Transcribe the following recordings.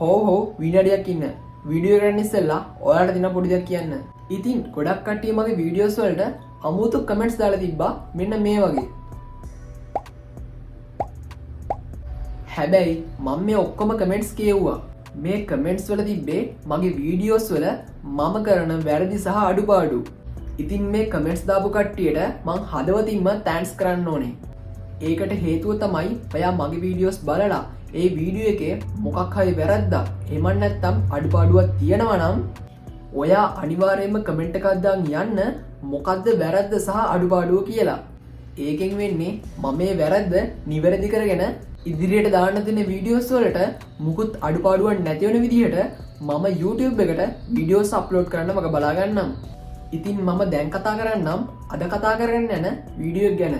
හෝ හෝ විනාඩියක් ඉන්න. වීඩියෝ කරන්න ඉස්සෙල්ලා ඔයාලට දෙන පොඩි දෙයක් කියන්න. ඉතින් ගොඩක් කට්ටිය මගේ වීඩියෝස් වලට අමුතු කමෙන්ට්ස් දාලා තිබ්බා මෙන්න මේ වගේ. හැබැයි මම මේ ඔක්කොම කමෙන්ට්ස් කියෙව්වා. මේ කමෙන්ට්ස් වල තිබ්බේ මගේ වීඩියෝස් වල මම කරන වැරදි සහ අඩුපාඩු. ඉතින් මේ කමෙන්ට්ස් දාපු කට්ටියට මං හදවතින්ම thanks කරන්න ඕනේ. ඒකට හේතුව තමයි ඔයා මගේ වීඩියෝස් බලලා ඒ වීඩියෝ එකේ මොකක් හරි වැරද්දක් එහෙම නැත්නම් අඩුපාඩුවක් තියෙනවා නම් ඔයා අනිවාර්යයෙන්ම කමෙන්ට් එකක් දාන් යන්න මොකද්ද වැරද්ද සහ අඩුපාඩුව කියලා. ඒකෙන් වෙන්නේ මම මේ වැරද්ද නිවැරදි කරගෙන ඉදිරියට දාන්න තියෙන වීඩියෝස් වලට මුකුත් අඩුපාඩුවක් නැති වෙන විදිහට මම YouTube එකට වීඩියෝස් අප්ලෝඩ් කරන්න වග බලා ගන්නම්. ඉතින් මම දැන් කතා කරන්නම් අද කතා කරන්න යන වීඩියෝ එක ගැන.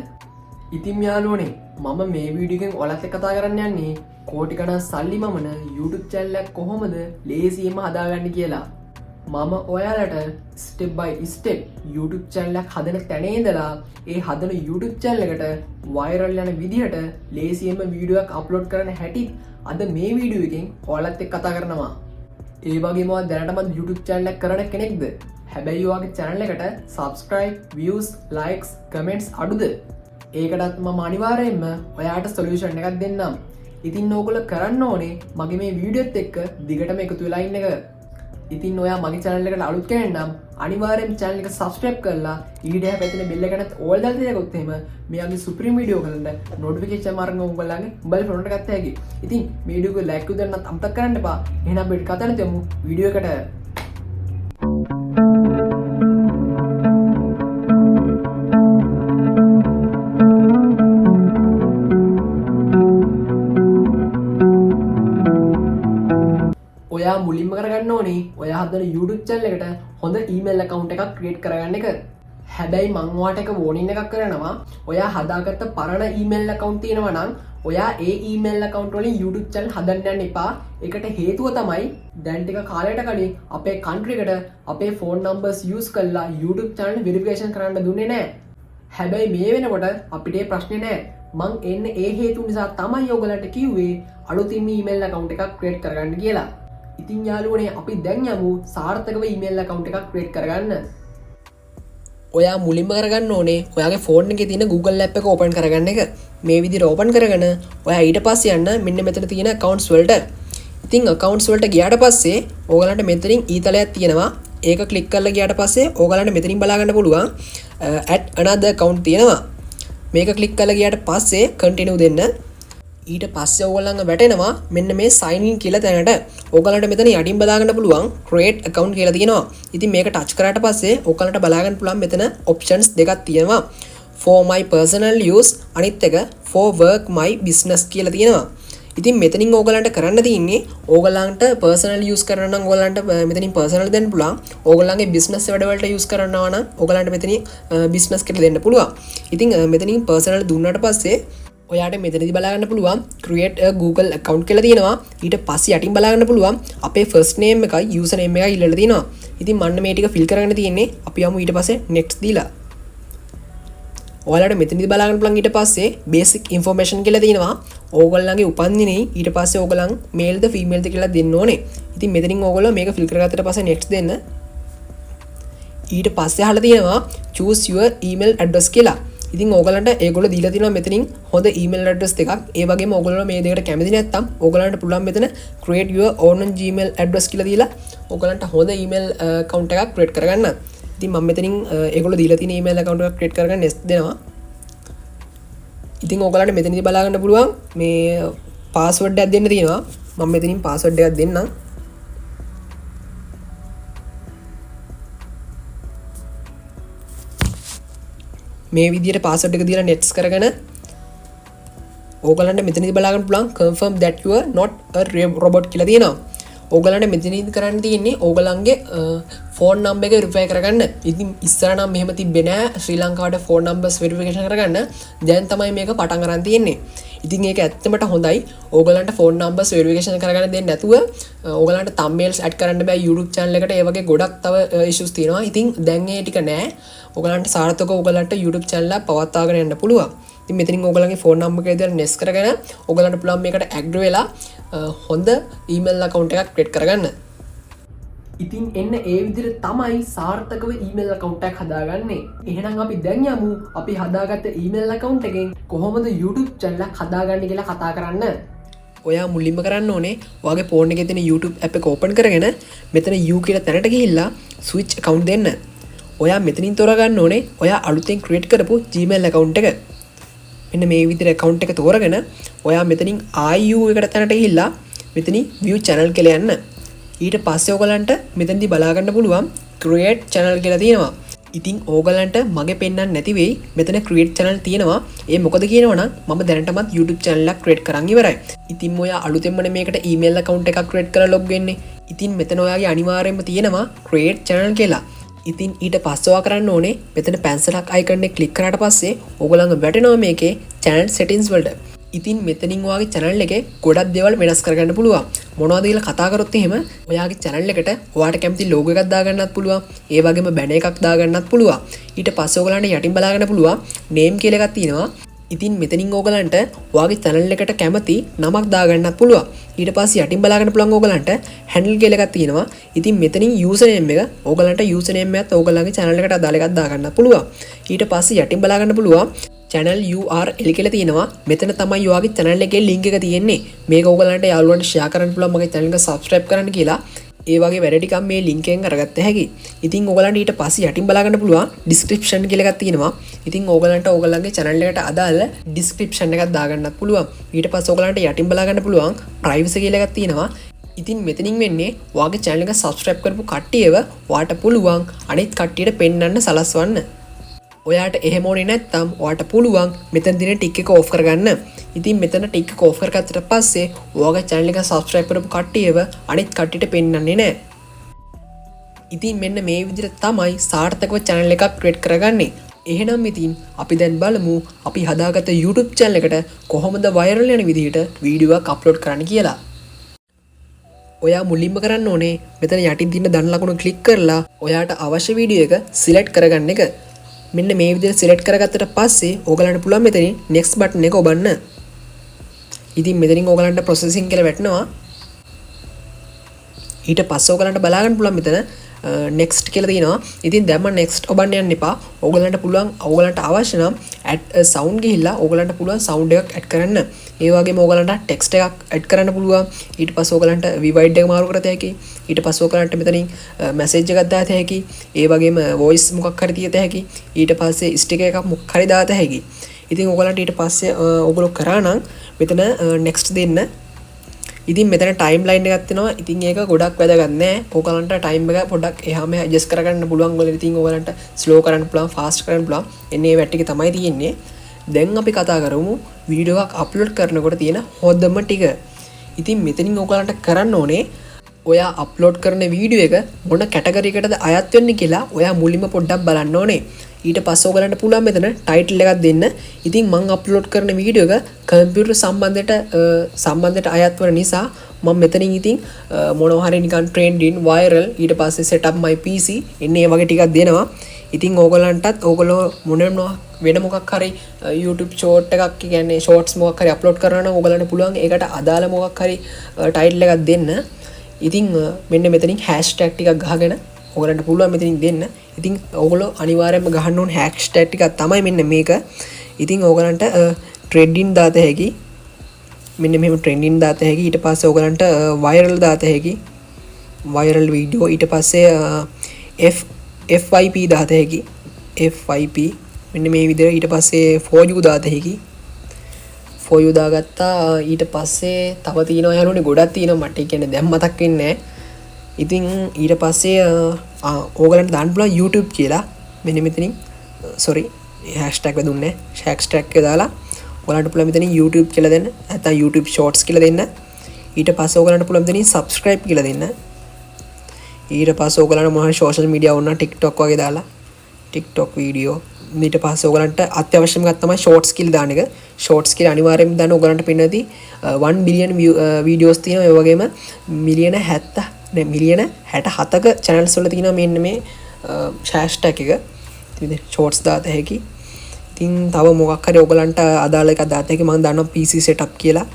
ඉතින් යාළුවනේ මම මේ වීඩියෝ එකෙන් ඔයාලත් එක්ක කතා කරන්න යන්නේ කෝටි ගණන් සල්ලි මමන YouTube channel එකක් කොහොමද ලේසියෙන්ම හදාගන්නේ කියලා. මම ඔයාලට step by step YouTube channel එකක් හදන තැන ඉඳලා ඒ හදන YouTube channel එකට viral යන විදිහට ලේසියෙන්ම වීඩියෝ එකක් අප්ලෝඩ් කරන හැටි අද මේ වීඩියෝ එකෙන් ඔයාලත් එක්ක කතා කරනවා. ඒ වගේම ඔයා දැනටමත් YouTube channel එකක් කරන කෙනෙක්ද? හැබැයි ඔයාගේ channel එකට subscribe, views, likes, comments අඩුද? ඒකටත් මම අනිවාර්යයෙන්ම ඔයාට සොලියුෂන් එකක් දෙන්නම්. ඉතින් ඕගොල්ලෝ කරන්න ඕනේ මගේ මේ වීඩියෝත් එක්ක දිගටම එකතු වෙලා ඉන්න එක. ඉතින් ඔයා මගේ channel එකට අලුත් කෙනෙක් නම් අනිවාර්යයෙන්ම channel එක subscribe කරලා ඊට එහා පැත්තේ bell එකටත් all දාලා තියාගත්තොත් එහෙම මේ වගේ සුපිරිම වීඩියෝ වලට notification අරන් ඕගොල්ලන්ගේ mobile phone එකට ගත්ත හැකි. ඉතින් මේ වීඩියෝ එක like දෙන්නත් අමතක කරන්න එපා. එහෙනම් අපිට කතා කරමු වීඩියෝ එකට. ඔයා මුලින්ම කරගන්න ඕනේ ඔයා හදන YouTube channel එකට හොඳ email account එකක් create කරගන්න එක. හැබැයි මං ඔයාට එක warning එකක් කරනවා. ඔයා හදාගත්ත පරණ email account තියෙනවා නම් ඔයා ඒ email account වලින් YouTube channel හදන්න යන්න එපා. ඒකට හේතුව තමයි දැන් ටික කාලයකට කලින් අපේ country එකට අපේ phone numbers use කරලා YouTube channel verification කරන්න දුන්නේ නෑ. හැබැයි මේ වෙනකොට අපිට ඒ ප්‍රශ්නේ නෑ. මං එන්න ඒ හේතුව නිසා තමයි ඔයගලන්ට කිව්වේ අලුතින්ම email account එකක් create කරගන්න කියලා. ඉතින් යාළුවනේ අපි දැන් යමු සාර්ථකව email account එකක් create කරගන්න. ඔයා මුලින්ම කරගන්න ඕනේ ඔයාගේ ෆෝන් එකේ තියෙන Google app එක ඕපන් කරගන්න එක. මේ විදිහට ඕපන් කරගෙන ඔයා ඊට පස්සේ යන්න මෙන්න මෙතන තියෙන accounts වලට. ඉතින් accounts වලට ගියාට පස්සේ ඕගලන්ට මෙතනින් ඊතලයක් තියෙනවා. ඒක ක්ලික් කරලා ගියාට පස්සේ ඕගලන්ට මෙතනින් බලා ගන්න පුළුවන් add another account තියෙනවා. මේක ක්ලික් කරලා ගියාට පස්සේ continue දෙන්න. ඊට පස්සේ ඕගොල්ලන්ව වැටෙනවා මෙන්න මේ sign in කියලා තැනට. ඕගොල්ලන්ට මෙතන යටින් බලා ගන්න පුළුවන් create account කියලා තියෙනවා. ඉතින් මේක ටච් කරාට පස්සේ ඕගොල්ලන්ට බලා ගන්න පුළුවන් මෙතන options දෙකක් තියෙනවා. For my personal use අනිත් එක for work my business කියලා තියෙනවා. ඉතින් මෙතනින් ඕගොල්ලන්ට කරන්න තියෙන්නේ ඕගොල්ලන්ට personal use කරන්න නම් ඕගොල්ලන්ට මෙතනින් personal දෙන්න පුළුවන්. ඕගොල්ලන්ගේ business වැඩවලට use කරනවා නම් ඕගොල්ලන්ට මෙතනින් business කියලා දෙන්න පුළුවන්. ඉතින් මෙතනින් personal දුන්නාට පස්සේ ඔයාට මෙතනදී බලා ගන්න පුළුවන් create a Google account කියලා තියෙනවා. ඊට පස්සේ යටින් බලා ගන්න පුළුවන් අපේ first name එකයි user name එකයි ඉල්ලලා තියෙනවා. ඉතින් මන්න මේ ටික fill කරගෙන තියෙන්නේ. අපි යමු ඊට පස්සේ next දීලා. ඔයාලට මෙතනදී බලා ගන්න පුළුවන් ඊට පස්සේ basic information කියලා තියෙනවා. ඕගොල්ලන්ගේ උපන්දිනේ ඊට පස්සේ ඕගොල්ලන් male ද female ද කියලා දෙන්න ඕනේ. ඉතින් මෙතනින් ඕගොල්ලෝ මේක fill කරගත්තට පස්සේ next දෙන්න. ඊට පස්සේ අහලා තියෙනවා choose your email address කියලා. ඉතින් ඕගොල්ලන්ට ඒගොල්ලෝ දීලා තියෙනවා මෙතනින් හොඳ email address දෙකක්. ඒ වගේම ඕගොල්ලෝ මේ දෙකට කැමති නැත්නම් ඕගොල්ලන්ට පුළුවන් මෙතන create your own Gmail address කියලා දීලා ඕගොල්ලන්ට හොඳ email account එකක් create කරගන්න. ඉතින් මම මෙතනින් ඒගොල්ලෝ දීලා තියෙන email account එකක් create කරගන්න next දෙනවා. ඉතින් ඕගොල්ලන්ට මෙතනදී බලා ගන්න පුළුවන් මේ password එකක් දෙන්න තියෙනවා. මම මෙතනින් password එකක් දෙන්නම්. මේ විදිහට password එක දීලා next කරගෙන ඕගොල්ලන්ට මෙතනදී බලා ගන්න පුළුවන් confirm that you are not a robot කියලා තියෙනවා. ඕගොල්ලන්ට මෙතනදී කරන්න තියෙන්නේ ඕගොල්ලන්ගේ ෆෝන් නම්බර් එක වෙරිෆයි කරගන්න. ඉතින් ඉස්සර නම් මෙහෙම තිබ්බේ නෑ ශ්‍රී ලංකාවට ෆෝන් නම්බර්ස් වෙරිෆිකේෂන් කරගන්න. දැන් තමයි මේක පටන් අරන් තියෙන්නේ. ඉතින් ඒක ඇත්තමට හොඳයි. ඕගොල්ලන්ට ෆෝන් නම්බර්ස් වෙරිෆිකේෂන් කරගන්න දෙන්නේ නැතුව ඕගොල්ලන්ට thumbnails add කරන්න බෑ YouTube channel එකට. ඒ වගේ ගොඩක් තව issues තියෙනවා. ඉතින් දැන් ඒ ටික නෑ. ඕගොල්ලන්ට සාර්ථකව ඕගොල්ලන්ට YouTube channel එක පවත්වාගෙන යන්න පුළුවන්. ඉතින් මෙතනින් ඕගොල්ලන්ගේ ෆෝන් නම්බර් එක දාලා next කරගෙන ඕගොල්ලන්ට පුළුවන් මේකට ඇග්‍රි වෙලා හොඳ ඊමේල් ඇකවුන්ට් එකක් ක්‍රියේට් කරගන්න. ඉතින් එන්න ඒ විදිහට තමයි සාර්ථකව ඊමේල් ඇකවුන්ට් එකක් හදාගන්නේ. එහෙනම් අපි දැන් යමු අපි හදාගත්ත ඊමේල් ඇකවුන්ට් එකෙන් කොහොමද YouTube channel එකක් හදාගන්නේ කියලා කතා කරන්න. ඔයා මුලින්ම කරන්න ඕනේ ඔයාගේ ෆෝන් එකේ තියෙන YouTube app එක ඕපන් කරගෙන මෙතන You කියලා තැනට ගිහිල්ලා switch account දෙන්න. ඔයා මෙතනින් තෝරගන්න ඕනේ ඔයා අලුතෙන් ක්‍රියේට් කරපු Gmail account එක. මෙන්න මේ විදිහට account එක තෝරගෙන ඔයා මෙතනින් IU එකට තැනට ගිහිල්ලා මෙතනින් view channel කියලා යන්න. ඊට පස්සේ ඔයගලන්ට මෙතනදී බලා ගන්න පුළුවන් create channel කියලා තියෙනවා. ඉතින් ඕගලන්ට මගේ පෙන්වන්න නැති වෙයි මෙතන create channel තියෙනවා. ඒ මොකද කියනවා නම් මම දැනටමත් YouTube channel එකක් create කරන් ඉවරයි. ඉතින් ඔයා අලුතෙන්මනේ මේකට email account එකක් create කරලා log වෙන්නේ. ඉතින් මෙතන ඔයාගේ අනිවාර්යයෙන්ම තියෙනවා create channel කියලා. ඉතින් ඊට පස්සේ ඔයා කරන්න ඕනේ මෙතන පැන්සලක් icon එක ක්ලික් කරාට පස්සේ ඕගොල්ලන්ව වැටෙනවා මේකේ channel settings වලට. ඉතින් මෙතනින් ඔයාගේ channel එකේ ගොඩක් දේවල් වෙනස් කරගන්න පුළුවන්. මොනවද කියලා කතා කරොත් එහෙම ඔයාගේ channel එකට ඔයාට කැමති logo එකක් දාගන්නත් පුළුවන්. ඒ වගේම banner එකක් දාගන්නත් පුළුවන්. ඊට පස්සේ ඔයගලන්ට යටින් බලාගන්න පුළුවන් name කියලා එකක් තියෙනවා. ඉතින් මෙතනින් ඕගලන්ට ඔයාගේ channel එකට කැමති නමක් දාගන්නත් පුළුවන්. ඊට පස්සේ යටින් බලාගන්න පුළුවන් ඕගලන්ට handle කියලා එකක් තියෙනවා. ඉතින් මෙතනින් username එක ඕගලන්ට username එකත් ඕගලන්ගේ channel එකට අදාළ එකක් දාගන්න පුළුවන්. ඊට පස්සේ යටින් බලාගන්න පුළුවන් channel URL කියලා තියෙනවා. මෙතන තමයි ඔයාගේ channel එකේ link එක තියෙන්නේ. මේක ඕගලන්ට යාළුවන්ට share කරන්න පුළුවන් මගේ channel එක subscribe කරන්න කියලා. ඒ වගේ වැඩ ටිකක් මේ link එකෙන් අරගත්ත හැකි. ඉතින් ඔයගලන්ට ඊට පස්සේ යටින් බලාගන්න පුළුවන් description කියලා එකක් තියෙනවා. ඉතින් ඕගලන්ට ඕගලන්ගේ channel එකට අදාළ description එකක් දාගන්නත් පුළුවන්. ඊට පස්සේ ඕගලන්ට යටින් බලාගන්න පුළුවන් privacy කියලා එකක් තියෙනවා. ඉතින් මෙතනින් වෙන්නේ ඔයාගේ channel එක subscribe කරපු කට්ටියව ඔයාට පුළුවන් අනිත් කට්ටියට පෙන්වන්න සලස්වන්න. ඔයාට එහෙම ඕනේ නැත්නම් ඔයාට පුළුවන් මෙතන තියෙන ටික් එක ඕෆ් කරගන්න. ඉතින් මෙතන ටික් එක ඕෆ් කරගත්තට පස්සේ ඔයාගේ channel එක subscribe කරපු කට්ටියව අනිත් කට්ටියට පෙන්වන්නේ නැහැ. ඉතින් මෙන්න මේ විදිහට තමයි සාර්ථකව channel එකක් create කරගන්නේ. එහෙනම් ඉතින් අපි දැන් බලමු අපි හදාගත්ත YouTube channel එකට කොහොමද වෛරල් යන විදිහට වීඩියෝ එකක් අප්ලෝඩ් කරන්න කියලා. ඔයා මුලින්ම කරන්න ඕනේ මෙතන යටින් තියෙන ධන ලකුණ ක්ලික් කරලා ඔයාට අවශ්‍ය වීඩියෝ එක සිලෙක්ට් කරගන්න එක. මෙන්න මේ විදිහට සිලෙක්ට් කරගත්තට පස්සේ ඕගලන්ට පුළුවන් මෙතනින් next button එක ඔබන්න. ඉතින් මෙතනින් ඕගලන්ට ප්‍රොසෙසිං කියලා වැටෙනවා. ඊට පස්සේ ඕගලන්ට බලා ගන්න පුළුවන් මෙතන නෙක්ස්ට් කියලා තියෙනවා. ඉතින් දැන් මම නෙක්ස්ට් ඔබන්න යන්න එපා. ඕගලන්ට පුළුවන් ඕගලන්ට අවශ්‍ය නම් ඇඩ් a sound ගිහිල්ලා ඕගලන්ට පුළුවන් සවුන්ඩ් එකක් ඇඩ් කරන්න. ඒ වගේම ඕගලන්ට ටෙක්ස්ට් එකක් ඇඩ් කරන්න පුළුවන්. ඊට පස්සේ ඕගලන්ට විවයිඩ් එක මාරු කරත හැකි. ඊට පස්සේ ඕගලන්ට මෙතනින් මැසේජ් එකක් දාත හැකි. ඒ වගේම වොයිස් මොකක් හරි තියත හැකි. ඊට පස්සේ ස්ටිකර් එකක් මොකක් හරි දාත හැකි. ඉතින් ඕගලන්ට ඊට පස්සේ ඕගොල්ලෝ කරා නම් මෙතන නෙක්ස්ට් දෙන්න. ඉතින් මෙතන ටයිම් ලයින් එකක් තියෙනවා. ඉතින් ඒක ගොඩක් වැදගත් නෑ. ඕගලන්ට ටයිම් එක පොඩ්ඩක් එහා මෙහා ඇඩ්ජස්ට් කරගන්න පුළුවන්. ඔයාලා ඉතින් ඕගලන්ට ස්ලෝ කරන්න පුළුවන්, ෆාස්ට් කරන්න පුළුවන්. එන්නේ ඒ වැඩ ටික තමයි තියෙන්නේ. දැන් අපි කතා කරමු වීඩියෝ එකක් අප්ලෝඩ් කරනකොට තියෙන හොඳම ටික. ඉතින් මෙතනින් ඕගලන්ට කරන්න ඕනේ ඔයා අප්ලෝඩ් කරන වීඩියෝ එක මොන කැටගරි එකටද අයත් වෙන්නේ කියලා ඔයා මුලින්ම පොඩ්ඩක් බලන්න ඕනේ. ඊට පස්සේ ඔයගලන්ට පුළුවන් මෙතන ටයිටල් එකක් දෙන්න. ඉතින් මං අප්ලෝඩ් කරන වීඩියෝ එක කම්පියුටර් සම්බන්ධයට අයත් වන නිසා මම මෙතනින් ඉතින් මොනවා හරි නිකන් ට්‍රෙන්ඩින්, වෛරල්, ඊට පස්සේ set up my PC එන්නේ ඒ වගේ ටිකක් දෙනවා. ඉතින් ඕගලන්ටත් ඕගොල්ලෝ මොන වෙන මොකක් හරි YouTube short එකක් කියන්නේ ෂෝට්ස් මොකක් හරි අප්ලෝඩ් කරනවා නම් ඕගලන්ට පුළුවන් ඒකට අදාළ මොකක් හරි ටයිටල් එකක් දෙන්න. ඉතින් මෙන්න මෙතනින් හැෂ්ටැග් ටිකක් ගහගෙන ඔයගලන්ට පුළුවන් මෙතනින් දෙන්න. ඉතින් ඔයගොල්ලෝ අනිවාර්යයෙන්ම ගහන්න ඕන හැෂ්ටැග් ටිකක් තමයි මෙන්න මේක. ඉතින් ඔයගලන්ට ට්‍රෙන්ඩින් දාත හැකි. මෙන්න මෙහෙම ට්‍රෙන්ඩින් දාත හැකි. ඊට පස්සේ ඔයගලන්ට වෛරල් දාත හැකි. Viral video. ඊට පස්සේ FYP දාත හැකි. FYP මෙන්න මේ විදිහට. ඊට පස්සේ for you දාත හැකි. For you දාගත්තා. ඊට පස්සේ තව තියෙනවා යාළුවනේ, ගොඩක් තියෙනවා, මට ඒ කියන්නේ දැන් මතක් වෙන්නේ නැහැ. ඉතින් ඊට පස්සේ ඕගලන්ට දාන්න පුළුවන් YouTube කියලා. මෙන්න මෙතනින්, සෝරි, හැෂ්ටැග් වැදුන්නේ නැහැ. හැෂ්ටැග් එක දාලා ඔයාලට පුළුවන් මෙතනින් YouTube කියලා දෙන්න. නැත්නම් YouTube Shorts කියලා දෙන්න. ඊට පස්සේ ඔයගලන්ට පුළුවන් මෙතනින් subscribe කියලා දෙන්න. ඊට පස්සේ ඔයගලන්ට මොන හරි social media ඕන නම් TikTok වගේ දාලා TikTok video. ඊට පස්සේ ඔයගලන්ට අත්‍යවශ්‍යම එකක් තමයි Shorts කියලා දාන එක. Shorts කියලා අනිවාර්යයෙන්ම දාන්න. ඔයගලන්ට පේනදී 1 billion videos තියෙනවා. ඒ වගේම මිලියන 70 නෑ, මිලියන 67ක channels වල තියෙනවා මෙන්න මේ hashtag එක. ඉතින් Shorts දාත හැකි. ඉතින් තව මොකක් හරි ඔයගලන්ට අදාළ එකක් දාත හැකි. මම දානවා PC setup කියලා.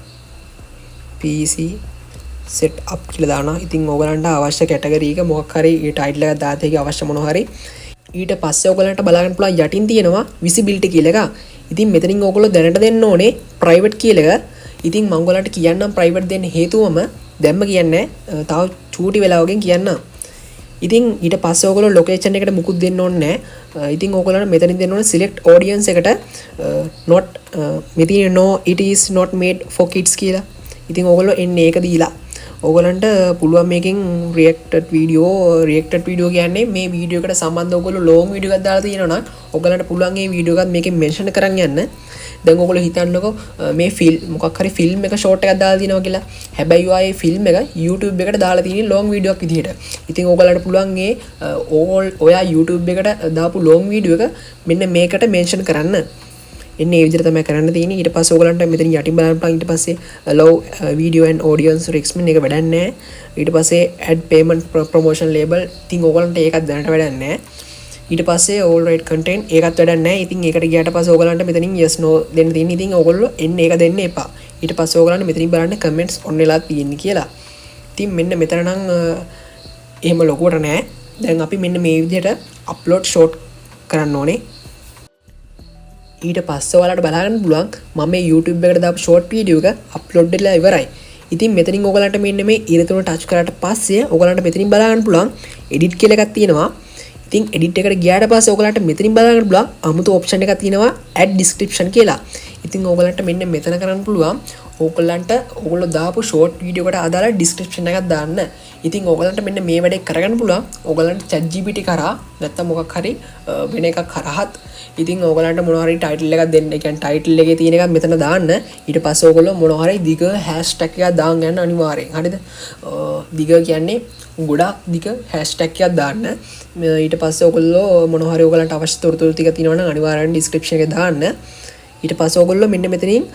PC set up කියලා දානවා. ඉතින් ඕගලන්ට අවශ්‍ය කැටගරි එක මොකක් හරි ඒ ටයිටල් එකක් දාත හැකි අවශ්‍ය මොනවා හරි. ඊට පස්සේ ඔයගලන්ට බලාගන්න පුළුවන් යටින් තියෙනවා විසිබිලිටි කියලා එකක්. ඉතින් මෙතනින් ඕගොල්ලෝ දැනට දෙන්න ඕනේ ප්‍රයිවට් කියලා එක. ඉතින් මං ඔයගලන්ට කියන්නම් ප්‍රයිවට් දෙන්න හේතුවම දැම්ම කියන්නේ, තව චූටි වෙලාවකින් කියන්නම්. ඉතින් ඊට පස්සේ ඔයගොල්ලෝ ලොකේෂන් එකට මුකුත් දෙන්න ඕනේ නෑ. ඉතින් ඔයගොල්ලන්ට මෙතනින් දෙන්න ඕනේ සිලෙක්ට් ඔඩියන්ස් එකට not මෙතන "No, it is not made for kids" කියලා. ඉතින් ඔයගොල්ලෝ එන්නේ ඒක දීලා ඔයගොල්ලන්ට පුළුවන් මේකෙන් රියැක්ටඩ් වීඩියෝ. රියැක්ටඩ් වීඩියෝ කියන්නේ මේ වීඩියෝ එකට සම්බන්ධ ඔයගොල්ලෝ ලොං වීඩියෝ එකක් දාලා තියෙනවා නම් ඔයගොල්ලන්ට පුළුවන් මේ වීඩියෝ එකත් මේකෙන් මෙන්ෂන් කරන් යන්න. දැන් ඔයගොල්ලෝ හිතන්නකෝ මේ මොකක් හරි ෆිල්ම් එක ෂෝට් එකක් දාලා තියෙනවා කියලා. හැබැයි ඔයා මේ ෆිල්ම් එක YouTube එකට දාලා තියෙන්නේ ලොං වීඩියෝ එකක් විදිහට. ඉතින් ඔයගොල්ලන්ට පුළුවන් ඒ ඕල් ඔයා YouTube එකට දාපු ලොං වීඩියෝ එක මෙන්න මේකට මෙන්ෂන් කරන්න. එන්න ඒ විදිහට තමයි කරන්න තියෙන්නේ. ඊට පස්සේ ඔයගලන්ට මෙතන යටින් බලන්න පුළුවන්. ඊට පස්සේ allow video and audience requirement එක වැඩක් නැහැ. ඊට පස්සේ add payment promotion label. ඉතින් ඔයගලන්ට ඒකත් දැනට වැඩක් නැහැ. ඊට පස්සේ all right content ඒකත් වැඩක් නැහැ. ඉතින් ඒකට ගියාට පස්සේ ඔයගලන්ට මෙතනින් yes, no දෙන්න තියෙන්නේ. ඉතින් ඔයගොල්ලෝ එන්න ඒක දෙන්න එපා. ඊට පස්සේ ඔයගලන්ට මෙතනින් බලන්න comments on වෙලා තියෙන්නේ කියලා. ඉතින් මෙන්න මෙතන නම් එහෙම ලොකුවට නෑ. දැන් අපි මෙන්න මේ විදිහට අප්ලෝඩ් ෂෝට් කරන්න ඕනේ. ඊට පස්සේ ඔයාලට බලන්න පුළුවන් මම මේ YouTube එකට දාපු ෂෝට් වීඩියෝ එක අප්ලෝඩ් වෙලා ඉවරයි. ඉතින් මෙතනින් ඔයගලන්ට මෙන්න මේ ඉර තුන ටච් කරාට පස්සේ ඔයගලන්ට මෙතනින් බලන්න පුළුවන් එඩිට් කියලා එකක් තියෙනවා. ඉතින් එඩිට් එකට ගියාට පස්සේ ඔයගලන්ට මෙතනින් බලන්න පුළුවන් අමුතු ඔප්ෂන් එකක් තියෙනවා ඇඩ් ඩිස්ක්‍රිප්ෂන් කියලා. ඉතින් ඔයගලන්ට මෙන්න මෙතන කරන්න පුළුවන් ඕගොල්ලන්ට ඔයගොල්ලෝ දාපු ෂෝට් වීඩියෝ එකට අදාළ ඩිස්ක්‍රිප්ෂන් එකක් දාන්න. ඉතින් ඔයගලන්ට මෙන්න මේ වැඩේ කරගන්න පුළුවන් ඔයගලන්ට chat GPT කරා නැත්තම් මොකක් හරි වෙන එකක් කරාත්. ඉතින් ඔයගලන්ට මොනවා හරි ටයිටල් එකක් දෙන්න. ඒ කියන්නේ ටයිටල් එකේ තියෙන එකක් මෙතන දාන්න. ඊට පස්සේ ඔයගොල්ලෝ මොනවා හරි දිග හැෂ්ටැග් එකක් දාන් යන්න අනිවාර්යෙන්. හරිද? දිග කියන්නේ ගොඩාක් දිග හැෂ්ටැග් එකක් දාන්න. ඊට පස්සේ ඔයගොල්ලෝ මොනවා හරි ඔයගලන්ට අවශ්‍ය තොරතුරු ටික තියෙනවා නම් අනිවාර්යෙන් ඩිස්ක්‍රිප්ෂන් එකේ දාන්න. ඊට පස්සේ ඔයගොල්ලෝ මෙන්න මෙතනින්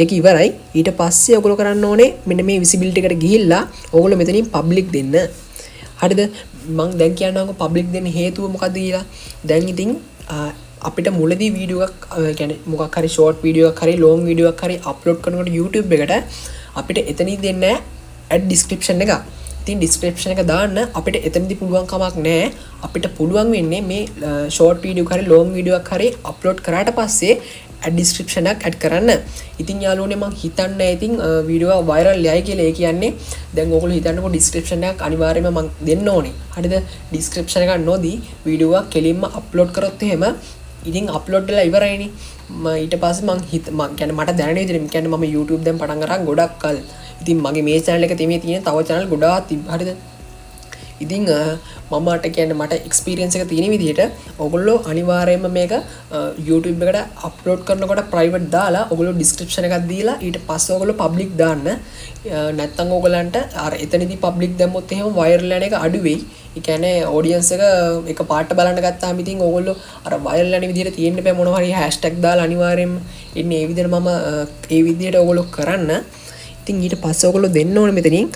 ඒක ඉවරයි. ඊට පස්සේ ඔයගොල්ලෝ කරන්න ඕනේ මෙන්න මේ විසිබිලිටි එකට ගිහිල්ලා ඔයගොල්ලෝ මෙතනින් පබ්ලික් දෙන්න. හරිද? මං දැන් කියන්නම්කෝ පබ්ලික් දෙන්න හේතුව මොකද්ද කියලා. දැන් ඉතින් අපිට මුලදී වීඩියෝ එකක්, ඒ කියන්නේ මොකක් හරි ෂෝට් වීඩියෝ එකක් හරි ලොං වීඩියෝ එකක් හරි අප්ලෝඩ් කරනකොට YouTube එකට අපිට එතනින් දෙන්නේ ඇඩ් ඩිස්ක්‍රිප්ෂන් එක. ඉතින් ඩිස්ක්‍රිප්ෂන් එක දාන්න අපිට එතනදී පුළුවන් කමක් නෑ. අපිට පුළුවන් වෙන්නේ මේ ෂෝට් වීඩියෝ එකක් හරි ලොං වීඩියෝ එකක් හරි අප්ලෝඩ් කරාට පස්සේ ඇඩ් ඩිස්ක්‍රිප්ෂන් එකක් ඇඩ් කරන්න. ඉතින් යාළුවනේ, මං හිතන්නේ ඉතින් වීඩියෝ එක වයිරල් යයි කියලා. ඒ කියන්නේ දැන් ඔයගොල්ලෝ හිතන්නකෝ ඩිස්ක්‍රිප්ෂන් එකක් අනිවාර්යයෙන්ම මං දෙන්න ඕනේ. හරිද? ඩිස්ක්‍රිප්ෂන් එකක් නොදී වීඩියෝ එකක් කෙලින්ම අප්ලෝඩ් කරොත් එහෙම ඉතින් අප්ලෝඩ් වෙලා ඉවරයිනේ. මම ඊට පස්සේ මං හිත මං කියන්නේ මට දැනෙන විදිහට, කියන්නේ මම YouTube දැන් පටන් අරන් ගොඩක් කල්. ඉතින් මගේ මේ චැනල් එක තෙමේ තියෙන තව චැනල් ගොඩාක් තිබ්බ. හරිද? ඉතින් මම මට කියන්නේ මට එක්ස්පීරියන්ස් එක තියෙන විදිහට ඔයගොල්ලෝ අනිවාර්යයෙන්ම මේක YouTube එකට අප්ලෝඩ් කරනකොට ප්‍රයිවට් දාලා ඔයගොල්ලෝ ඩිස්ක්‍රිප්ෂන් එකක් දීලා ඊට පස්සේ ඔයගොල්ලෝ පබ්ලික් දාන්න. නැත්තම් ඔයගොල්ලන්ට අර එතනදී පබ්ලික් දැම්මොත් එහෙම වයිරල් යන එක අඩු වෙයි. ඒ කියන්නේ ඔඩියන්ස් එක එක පාට බලන්න ගත්තාම ඉතින් ඔයගොල්ලෝ අර වයිරල් යන විදිහට තියෙන්න බෑ මොනවා හරි හැෂ්ටැග් දාලා අනිවාර්යයෙන්ම ඉන්නේ. ඒ විදිහට මම ඒ විදිහට ඔයගොල්ලෝ කරන්න. ඉතින් ඊට පස්සේ ඔයගොල්ලෝ දෙන්න ඕනේ මෙතනින්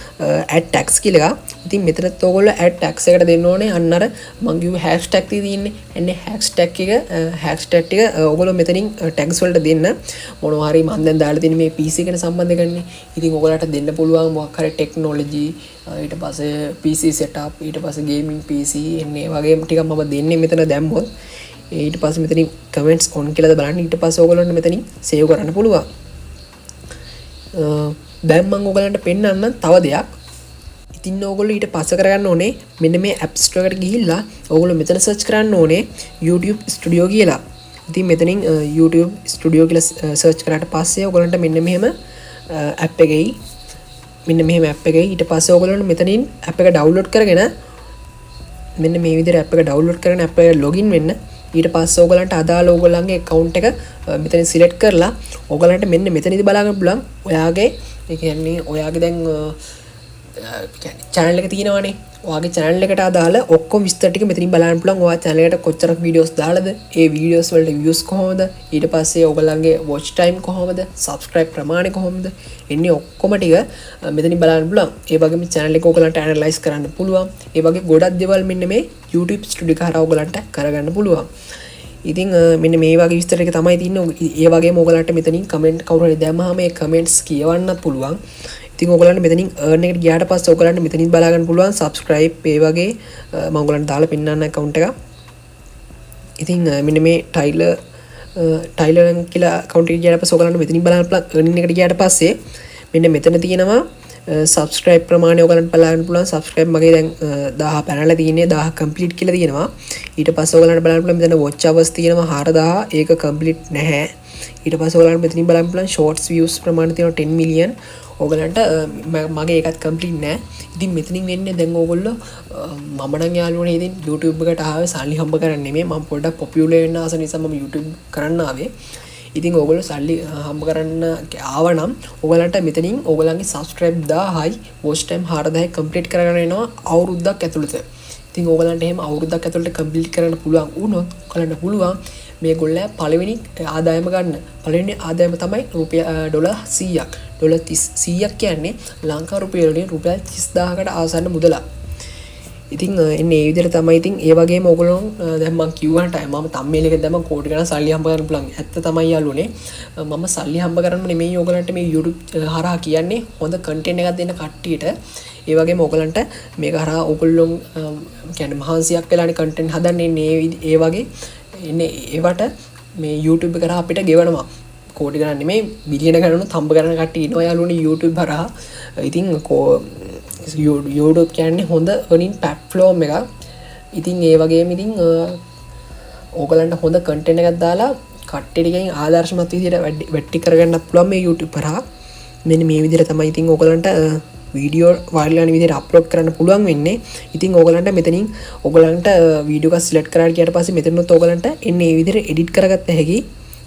ඇඩ් ටැග්ස් කියලා එකක්. ඉතින් මෙතනත් ඔයගොල්ලෝ ඇඩ් ටැග්ස් එකට දෙන්න ඕනේ අන්න අර මං කිව්ව හැෂ්ටැග් ටික තියෙන්නේ. එන්නේ හැෂ්ටැග් එක, හැෂ්ටැග් ටික ඔයගොල්ලෝ මෙතනින් ටැග්ස් වලට දෙන්න. මොනවා හරි මං දැන් දාලා තියෙන මේ PC ගැන සම්බන්ධ කරන්නේ. ඉතින් ඔයගොල්ලන්ට දෙන්න පුළුවන් මොකක් හරි ටෙක්නොලොජි, ඊට පස්සේ PC setup, ඊට පස්සේ ගේමින් PC, එන්නේ ඒ වගේ ටිකක් මම දෙන්නේ මෙතන දැම්මොත්. ඊට පස්සේ මෙතනින් කමෙන්ට්ස් ඔන් කියලාද බලන්න. ඊට පස්සේ ඔයගොල්ලන්ට මෙතනින් සේව් කරන්න පුළුවන්. දැන් මං ඔයගලන්ට පෙන්වන්න තව දෙයක්. ඉතින් ඕගොල්ලෝ ඊට පස්සේ කරගන්න ඕනේ මෙන්න මේ App Store එකට ගිහිල්ලා ඕගොල්ලෝ මෙතන සර්ච් කරන්න ඕනේ YouTube Studio කියලා. ඉතින් මෙතනින් YouTube Studio කියලා සර්ච් කරාට පස්සේ ඔයගොල්ලන්ට මෙන්න මෙහෙම ඇප් එකෙයි, මෙන්න මෙහෙම ඇප් එකෙයි. ඊට පස්සේ ඔයගොල්ලන්ට මෙතනින් ඇප් එක ඩවුන්ලෝඩ් කරගෙන මෙන්න මේ විදිහට ඇප් එක ඩවුන්ලෝඩ් කරගෙන ඇප් එකට ලොගින් වෙන්න. ඊට පස්සේ ඔයගලන්ට අදාළ ඔයගොල්ලන්ගේ ඇකවුන්ට් එක මෙතනින් සිලෙක්ට් කරලා ඔයගලන්ට මෙන්න මෙතනදී බලා ගන්න පුළුවන් ඔයාගේ, ඒ කියන්නේ ඔයාගේ දැන් චැනල් එක තියෙනවනේ. ඔයාගේ චැනල් එකට අදාළ ඔක්කොම විස්තර ටික මෙතනින් බලන්න පුළුවන්. ඔයා චැනල් එකට කොච්චරක් වීඩියෝස් දාලාද, ඒ වීඩියෝස් වලට වීව්ස් කොහොමද, ඊට පස්සේ ඔයගොල්ලන්ගේ වොච් ටයිම් කොහොමද, සබ්ස්ක්‍රයිබ් ප්‍රමාණය කොහොමද, එන්නේ ඔක්කොම ටික මෙතනින් බලන්න පුළුවන්. ඒ වගේම චැනල් එක ඔයගොල්ලන්ට ඇනලයිස් කරන්න පුළුවන්. ඒ වගේ ගොඩක් දේවල් මෙන්න මේ YouTube Studio එක හරහා ඔයගොල්ලන්ට කරගන්න පුළුවන්. ඉතින් මෙන්න මේ වගේ විස්තර ටික තමයි තියෙන්නේ. ඒ වගේම ඔයගලන්ට මෙතනින් කමෙන්ට් කවුරු හරි දැම්මහම ඒ කමෙන්ට්ස් කියවන්නත් පුළුවන්. ඉතින් ඔයගොල්ලන්ට මෙතනින් earn එකට ගියාට පස්සේ ඔයගොල්ලන්ට මෙතනින් බලා ගන්න පුළුවන් subscribe ඒ වගේ. මම ඔයගොල්ලන්ට දාලා පෙන්නන්න account එක. ඉතින් මෙන්න මේ ටයිලර් ටයිලර් කියලා account එකට ගියාට පස්සේ ඔයගොල්ලන්ට මෙතනින් බලන්න පුළුවන්. Earning එකට ගියාට පස්සේ මෙන්න මෙතන තියෙනවා සබස්ක්‍රයිබ් ප්‍රමාණය. ඔයගලන්ට බලන්න පුළුවන් සබස්ක්‍රයිබ් මගේ දැන් 1000 පැනලා තියෙන්නේ, 1000 කම්ප්ලීට් කියලා තියෙනවා. ඊට පස්සේ ඔයගලන්ට බලන්න පුළුවන් මෙතන වොච් අවර්ස් තියෙනවා 4000, ඒක කම්ප්ලීට් නැහැ. ඊට පස්සේ ඔයගලන්ට මෙතනින් බලන්න පුළුවන් ෂෝට්ස් වීව්ස් ප්‍රමාණය තියෙනවා 10 මිලියන්. ඔයගලන්ට මගේ ඒකත් කම්ප්ලීට් නෑ. ඉතින් මෙතනින් වෙන්නේ දැන් ඕගොල්ලෝ, මම නම් යාළුවනේ ඉතින් YouTube එකට ආවේ සල්ලි හම්බ කරන්න නෙමෙයි. මම පොඩ්ඩක් පොපියුලර් වෙන්න ආස නිසා මම YouTube කරන්න ආවේ. ඉතින් ඕගොල්ලෝ සල්ලි හම්බ කරන්න ආවනම් ඔයගලන්ට මෙතනින් ඕගොල්ලන්ගේ සබ්ස්ක්‍රයිබ් 1000යි වොච් ටයිම් 4000යි කම්ප්ලීට් කරගන්න වෙනවා අවුරුද්දක් ඇතුළත. ඉතින් ඕගලන්ට එහෙම අවුරුද්දක් ඇතුළත කම්ප්ලීට් කරන්න පුළුවන් වුණොත් ඔයගලන්ට පුළුවන් මේ ගොල්ලෑ පළවෙනි ආදායම ගන්න. පළවෙනි ආදායම තමයි රුපියල් ඩොලර් 100ක්. ඩොලර් 100ක් කියන්නේ ලංකා රුපියල් වලින් රුපියල් 30,000කට ආසන්න මුදලක්. ඉතින් එන්නේ ඒ විදිහට තමයි. ඉතින් ඒ වගේම ඔයගොල්ලෝ දැන් මං කිව්වට මම තම්නේල් එක දැම්ම කෝටි ගණන් සල්ලි හම්බ කරන්න පුළුවන්. ඇත්ත තමයි යාළුවනේ. මම සල්ලි හම්බ කරන්න නෙමෙයි ඔයගලන්ට මේ YouTube හරහා කියන්නේ. හොඳ කන්ටෙන්ට් එකක් දෙන්න කට්ටියට. ඒ වගේම ඔයගලන්ට මේක හරහා ඔයගොල්ලෝ කියන්නේ මහන්සියක් වෙලානේ කන්ටෙන්ට් හදන්නේ. එන්නේ ඒ වගේ එන්නේ ඒවට මේ YouTube එක හරහා අපිට ගෙවනවා. කෝටි ගණන් නෙමෙයි, බිලියන ගණනුත් හම්බ කරන කට්ටිය ඉන්නවා යාළුවනේ YouTube හරහා. ඉතින් YouTube කියන්නේ හොඳ earning platform එකක්. ඉතින් ඒ වගේම ඉතින් ඕගලන්ට හොඳ කන්ටෙන්ට් එකක් දාලා කට්ටියගෙන් ආදර්ශමත් විදිහට වැඩි කරගන්නත් පුළුවන් මේ YouTube හරහා. මෙන්න මේ විදිහට තමයි ඉතින් ඕගලන්ට වීඩියෝ වයිරල් යන විදිහට අප්ලෝඩ් කරන්න පුළුවන් වෙන්නේ. ඉතින් ඕගලන්ට මෙතනින් ඕගලන්ට වීඩියෝ එකක් සිලෙක්ට් කරලා ගියාට පස්සේ මෙතනොත් ඕගලන්ට එන්නේ මේ විදිහට එඩිට් කරගත්ත හැකි.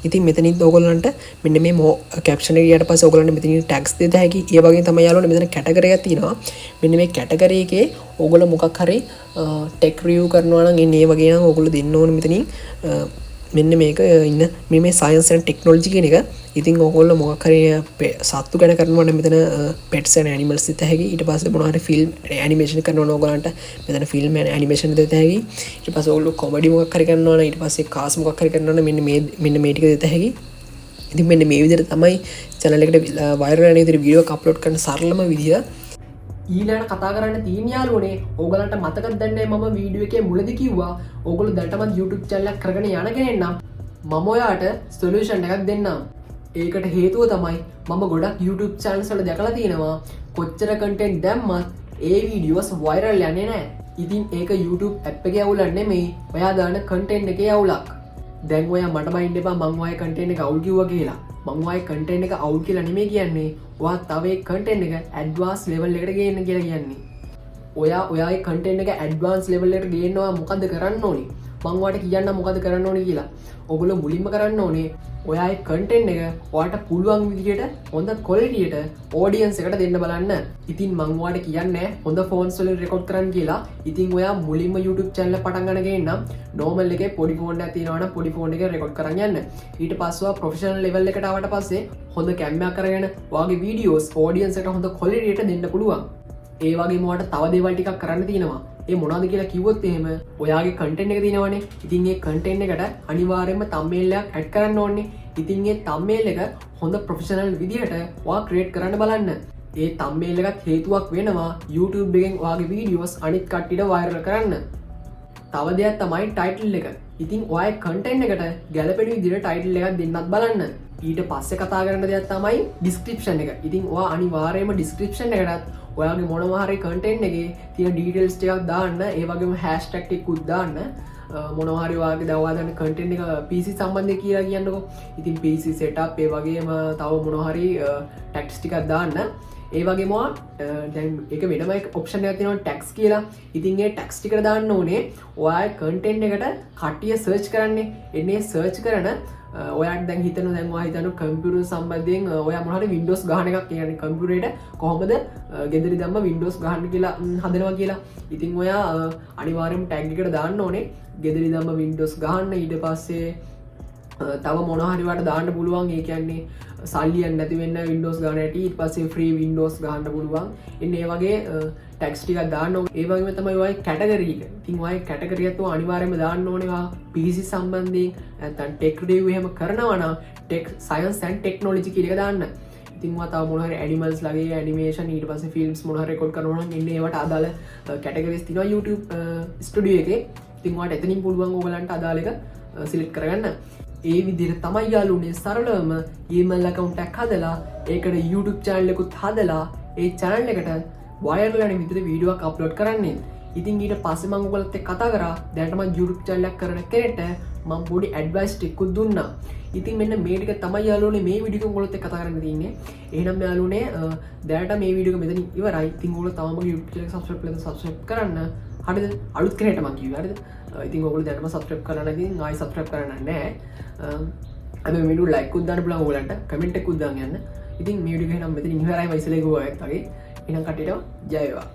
ඉතින් මෙතනින් ඕගොල්ලන්ට මෙන්න මේ මෝ කැප්ෂන් එක ගියාට පස්සේ ඕගොල්ලන්ට මෙතනින් ටැග්ස් දෙත හැකි. ඒ වගේම තමයි යාළුවනේ මෙතන කැටගරි එකක් තියෙනවා. මෙන්න මේ කැටගරි එකේ ඕගොල්ලෝ මොකක් හරි ටෙක් රිවිව් කරනවා නම් එන්නේ ඒ වගේ නම් ඕගොල්ලෝ දෙන්න ඕනේ මෙතනින් මෙන්න මේක ඉන්න මේ මේ සයන්ස් ඇන්ඩ් ටෙක්නොලොජි කියන එක. ඉතින් ඕගොල්ලෝ මොකක් හරි සත්තු ගැන කරනවා නම් මෙතන පෙට්ස් ඇන්ඩ් ඇනිමල්ස් දෙත හැකි. ඊට පස්සේ මොනවා හරි ෆිල්ම් ඇනිමේෂන් කරනවා නම් ඕගොල්ලන්ට මෙතන ෆිල්ම් ඇන්ඩ් ඇනිමේෂන් දෙත හැකි. ඊට පස්සේ ඕගොල්ලෝ කොමඩි මොකක් හරි කරනවා නම්, ඊට පස්සේ කාස් මොකක් හරි කරනවා නම් මෙන්න මේ ටික දෙත හැකි. ඉතින් මෙන්න මේ විදිහට තමයි චැනල් එකට වයිරල් යන විදිහට වීඩියෝ එකක් අප්ලෝඩ් කරන සරලම විදිහ. ඊළඟට කතා කරන්න තියෙන යාළුවනේ, ඕගලන්ට මතකද දන්නේ මම වීඩියෝ එකේ මුලදී කිව්වා ඕගොල්ලෝ දැනටමත් YouTube channel එකක් කරගෙන යන කෙනෙක් නම් මම ඔයාට සොලියුෂන් එකක් දෙන්නම්. ඒකට හේතුව තමයි මම ගොඩක් YouTube channels වල දැකලා තියෙනවා කොච්චර කන්ටෙන්ට් දැම්මත් ඒ වීඩියෝස් වයිරල් යන්නේ නැහැ. ඉතින් ඒක YouTube app එකේ අවුලක් නෙමෙයි, ඔයා දාන කන්ටෙන්ට් එකේ අවුලක්. දැන් ඔයා මට බයින්න එපා මං ඔයාගේ කන්ටෙන්ට් එක අවුල් කිව්වා කියලා. මං ඔයාගේ කන්ටෙන්ට් එක අවුල් කියලා නෙමෙයි කියන්නේ. ඔයා තව ඒ කන්ටෙන්ට් එක ඇඩ්වාන්ස් ලෙවල් එකට ගේන්න කියලා කියන්නේ. ඔයා ඔයාගේ කන්ටෙන්ට් එක ඇඩ්වාන්ස් ලෙවල් එකට ගේන්න ඔයා මොකද්ද කරන්න ඕනේ? මං ඔයාට කියන්නම් මොකද්ද කරන්න ඕනේ කියලා. ඔයගොල්ලෝ මුලින්ම කරන්න ඕනේ ඔයාගේ කන්ටෙන්ට් එක ඔයාට පුළුවන් විදිහට හොඳ ක්වොලිටියට ඔඩියන්ස් එකට දෙන්න බලන්න. ඉතින් මං ඔයාට කියන්නේ හොඳ ෆෝන්ස් වලින් රෙකෝඩ් කරන්න කියලා. ඉතින් ඔයා මුලින්ම YouTube channel එක පටන් ගන්න කෙනෙක් නම් නෝමල් එකේ පොඩි ෆෝන් එකක් තියෙනවා නම් පොඩි ෆෝන් එකේ රෙකෝඩ් කරන් යන්න. ඊට පස්සේ ඔයා ප්‍රොෆෙෂනල් ලෙවල් එකට ආවට පස්සේ හොඳ කැමරාවක් අරගෙන ඔයාගේ වීඩියෝස් ඔඩියන්ස් එකට හොඳ ක්වොලිටියට දෙන්න පුළුවන්. ඒ වගේම ඔයාට තව දේවල් ටිකක් කරන්න තියෙනවා. ඒ මොනවද කියලා කිව්වොත් එහෙම ඔයාගේ කන්ටෙන්ට් එක තියෙනවනේ. ඉතින් ඒ කන්ටෙන්ට් එකට අනිවාර්යයෙන්ම තම්නේල් එකක් ඇඩ් කරන්න ඕනේ. ඉතින් ඒ තම්නේල් එක හොඳ ප්‍රොෆෙෂනල් විදිහට ඔයා ක්‍රියේට් කරන්න බලන්න. ඒ තම්නේල් එකත් හේතුවක් වෙනවා YouTube එකෙන් ඔයාගේ වීඩියෝස් අනිත් කට්ටියට වයිරල් කරන්න. තව දෙයක් තමයි ටයිටල් එක. ඉතින් ඔයාගේ කන්ටෙන්ට් එකට ගැලපෙන විදිහට ටයිටල් එකක් දෙන්නත් බලන්න. ඊට පස්සේ කතා කරන්න දෙයක් තමයි ඩිස්ක්‍රිප්ෂන් එක. ඉතින් ඔයා අනිවාර්යයෙන්ම ඩිස්ක්‍රිප්ෂන් එකටත් ඔයාගේ මොනවා හරි කන්ටෙන්ට් එකේ තියෙන ඩීටේල්ස් ටිකක් දාන්න. ඒ වගේම හැෂ්ටැග් ටිකකුත් දාන්න. මොනවා හරි ඔයාගේ දැන් ඔයා දාන කන්ටෙන්ට් එක PC සම්බන්ධයෙන් කියලා කියන්නකෝ. ඉතින් PC setup ඒ වගේම තව මොනවා හරි ටැග්ස් ටිකක් දාන්න. ඒ වගේම ඔයා දැන් ඒක වෙනම එක ඔප්ෂන් එකක් තියෙනවා ටැග්ස් කියලා. ඉතින් ඒ ටැග්ස් ටිකට දාන්න ඕනේ ඔයාගේ කන්ටෙන්ට් එකට කට්ටිය සර්ච් කරන්නේ. එන්නේ සර්ච් කරන ඔයාට දැන් හිතනවා, දැන් ඔයා හිතනවා කම්පියුටර් සම්බන්ධයෙන් ඔයා මොන හරි Windows ගහන එකක්, කියන්නේ කම්පියුටරේට කොහොමද ගෙදර ඉඳන්ම Windows ගහන්න කියලා හදනවා කියලා. ඉතින් ඔයා අනිවාර්යයෙන්ම ටැග් එකට දාන්න ඕනේ ගෙදර ඉඳන්ම Windows ගහන්න. ඊට පස්සේ තව මොනවා හරි වට දාන්න පුළුවන්. ඒ කියන්නේ සල්ලි යන්නේ නැති වෙන්න Windows ගන්න හැටි. ඊට පස්සේ ෆ්‍රී Windows ගහන්න පුළුවන්. ඉතින් ඒ වගේ ටැග්ස් ටිකක් දාන්න ඕනේ. ඒ වගේම තමයි ඔයාගේ කැටගරි එක. ඉතින් ඔයාගේ කැටගරි එකත් ඔයා අනිවාර්යයෙන්ම දාන්න ඕනේ. ඔයා PC සම්බන්ධයෙන් නැත්නම් ටෙක් රිවිව් එහෙම කරනවා නම් ටෙක් සයන්ස් ඇන්ඩ් ටෙක්නොලොජි කියන එක දාන්න. ඉතින් ඔයා තව මොන හරි ඇනිමල්ස් ලගේ ඇනිමේෂන්, ඊට පස්සේ ෆිල්ම්ස් මොන හරි රෙකෝඩ් කරනවා නම් ඉන්නේ ඒවට අදාළ කැටගරිස් තියෙනවා YouTube studio එකේ. ඉතින් ඔයාට එතනින් පුළුවන් ඔයගලන්ට අදාළ එක සිලෙක්ට් කරගන්න. ඒ විදිහට තමයි යාළුවනේ සරලවම email account එකක් හදලා, ඒකට YouTube channel එකකුත් හදලා, ඒ channel එකට වෛරල් යන විදිහට වීඩියෝ එකක් අප්ලෝඩ් කරන්නේ. ඉතින් ඊට පස්සේ මම ඔයගොල්ලොත් එක්ක කතා කරා. දැනට මම YouTube channel එකක් කරන කෙනෙක්ට මම පොඩි ඇඩ්වයිස් ටිකකුත් දුන්නා. ඉතින් මෙන්න මේ ටික තමයි යාළුවනේ මේ වීඩියෝ එක ඔයගොල්ලොත් එක්ක කතා කරන්න තියෙන්නේ. එහෙනම් යාළුවනේ, දැනට මේ වීඩියෝ එක මෙතනින් ඉවරයි. ඉතින් ඔයගොල්ලෝ තවම මගේ YouTube channel එක subscribe කරලා subscribe කරන්න. හරිද? අලුත් කෙනෙක්ට මං කිව්වේ. හරිද? ඉතින් ඔයගොල්ලෝ දැනටම subscribe කරලා නැති ඉතින් ආයි subscribe කරන්න නෑ. හැබැයි මේ වීඩියෝ ලයික් එකක් දාන්න පුළුවන් ඔයගොල්ලන්ට. කමෙන්ට් එකකුත් දාන්න යන්න. ඉතින් මේ වීඩියෝ එක එහෙනම් මෙතනින් ඉවරයි, වයිසලේ ගෝවා වගේ. එහෙනම් කට්ටියටම ජය වේවා.